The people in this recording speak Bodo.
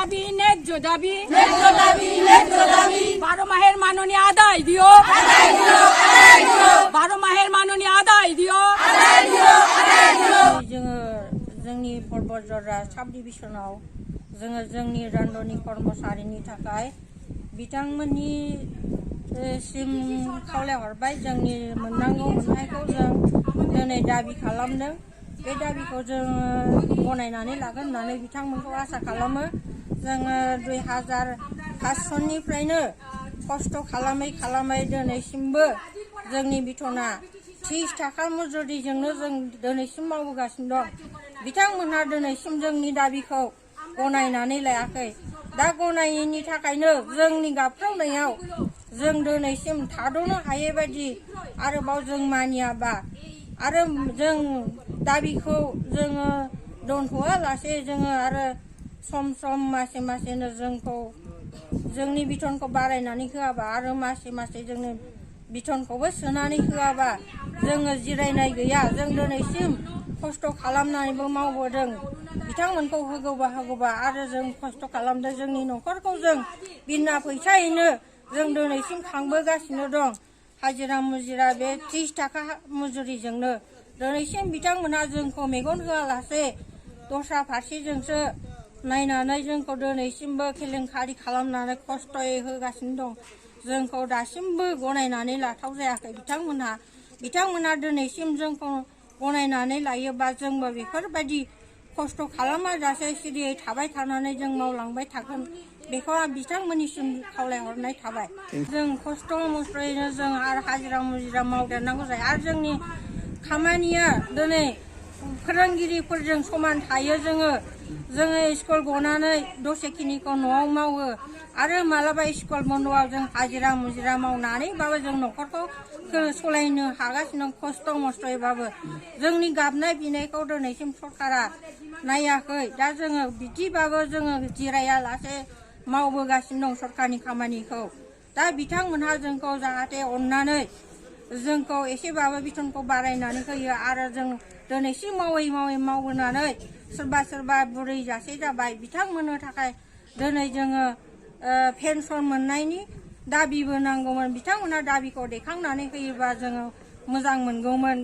দাবি ন্যায্য দাবি 12 মাহের মাননী আদায় দিও 12 মাহের মাননী আদায় দিও जोंनि बरबजरा साब डिभिजनाव जोंनि रान्दनि कर्मचारिनि थाखाय बिथांमोननि सिम खावलायहरबाय जोंनि मोननांगौ मोनथायखौ जों दिनै दाबि खालामदों बे दाबिखौ जों गनायनानै लागोन होननानै बिथांमोनखौ आसा खालामो जोङो 2005 सननिफ्रायनो खस्थ' खालामै दिनैसिमबो जोंनि बिथना 30 थाखा मजुरिजोंनो जों दिनैसिम मावबोगासिनो दं बिथांमोनहा दिनैसिम जोंनि दाबिखौ गनायनानै लायाखै दा गनायैनि थाखायनो जोंनि गाबख्रावनायाव जों दिनैसिम थाद'नो हायै बायदि आरोबाव जों मानियाबा आरो जों दाबिखौ जोङो दोनथ'आलासे जोङो आरो सम मासेनो जोंखौ जोंनि बिथनखौ बारायनानै होआबा आरो मासे जोंनो बिथनखौबो सोनानै होआबा जोङो जिरायनाय गैया जों दिनैसिम खस्थ' खालामनानैबो मावबोदों बिथांमोनखौ होगौबा आरो जों खस्थ' खालामदों जोंनि न'खरखौ जों बिना फैसायैनो जों दिनैसिम खांबोगासिनो दं हाजिरा मुजिरा बे 30 थाखा मजुरिजोंनो दिनैसिम बिथांमोनहा जोंखौ मेगन होआलासे दस्रा फारसेजोंसो नायनानै जोंखौ दिनैसिमबो केलेंकारि खालामनानै खस्थ'यै होगासिनो दं जोंखौ दासिमबो गनायनानै लाथाव जायाखै बिथांमोना दिनैसिम जोंखौ गनायनानै लायोबा जोंबो बेफोरबायदि खस्थ' खालामाजासे सिरियै थाबाय थानानै जों मावलांबाय थागोन बेखौ बिथांमोननिसिम खावलायहरनाय थाबाय जों खस्थ' मस्थ'यैनो जों आरो हाजिरा मुजिरा मावदेरनांगौ जायो आरो जोंनि खामानिया दिनै फोरोंगिरिफोरजों समान थायो जोङो स्कुल गनानै दसेखिनिखौ न'आव मावो आरो मालाबा स्कुल बन्द'आव जों हाजिरा मुजिरा मावनानैबाबो जों न'खरखौ सलायनो हागासिनो खस्थ' मस्थ'यैबाबो जोंनि गाबनाय बिनायखौ दिनैसिम सरकारा नायाखै दा जोङो बिदिबाबो जोङो जिरायालासे मावबोगासिनो दं सरकारनि खामानिखौ दा बिथांमोनहा जोंखौ जाहाथे अननानै जोंखौ एसेबाबो बिथनखौ बारायनानै होयो आरो जों दिनैसिम मावै मावबोनानै सोरबा बुरै जासे जाबाय बिथांमोननो थाखाय दिनै जोङो पेन्सन मोननायनि दाबिबो नांगौमोन बिथांमोनहा दाबिखौ दैखांनानै होयोबा जोङो मोजां मोनगौमोन